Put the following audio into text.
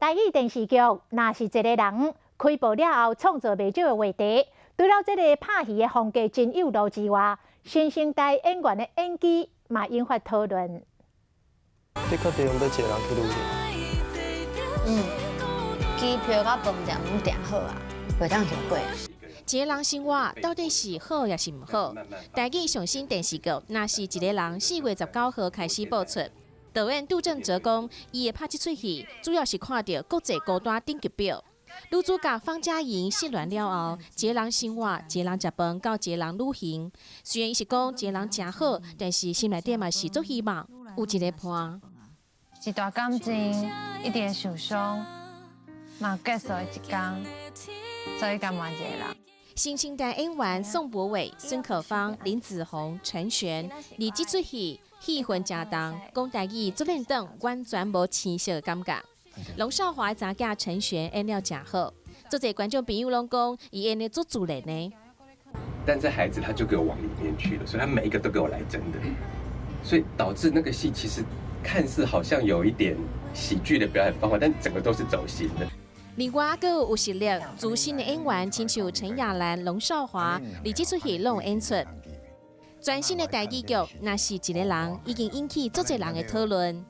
台語電視劇《若是一个人》開播了後，創造袂少的話題。除了這个拍戲的風格真有路之外，新生代演員的演技嘛引發討論。你確定欲一个人去旅行？嗯，機票佮飯店攏訂好啊，袂當後悔。一个人生活到底是好抑是毋好？台語上新電視劇《若是一个人》4月19號開始播出。導演杜政哲講，伊會拍這齣戲，主要是看著國際歌單頂級表。女主角方嘉瑩失戀了後，一个人生活，一個人食飯，到一個人旅行。雖然伊是講一個人誠好，但是心內底嘛是足希望有一個伴。一段感情一定會受傷，嘛結束的一天，所以甘願一个人。新生代演員宋柏緯、孫可芳、林子閎、陳璇，佇這齣戲戲份誠重，講台語足輪轉，完全無生澀的感覺。龍少華的查囝陳璇演了誠好，足濟觀眾朋友攏講，伊演得足自然的。但這孩子他就給我往裡面去了，所以他每一個都給我來真的，所以導致那個戲其實看似好像有一點喜劇的表演方法，但整個都是走心的。另外，閣有實力資深的演員，親像陳亞蘭、龍少華，佇這齣戲攏有演出。全新的台語劇《若是一个人》，已經引起足濟人的討論。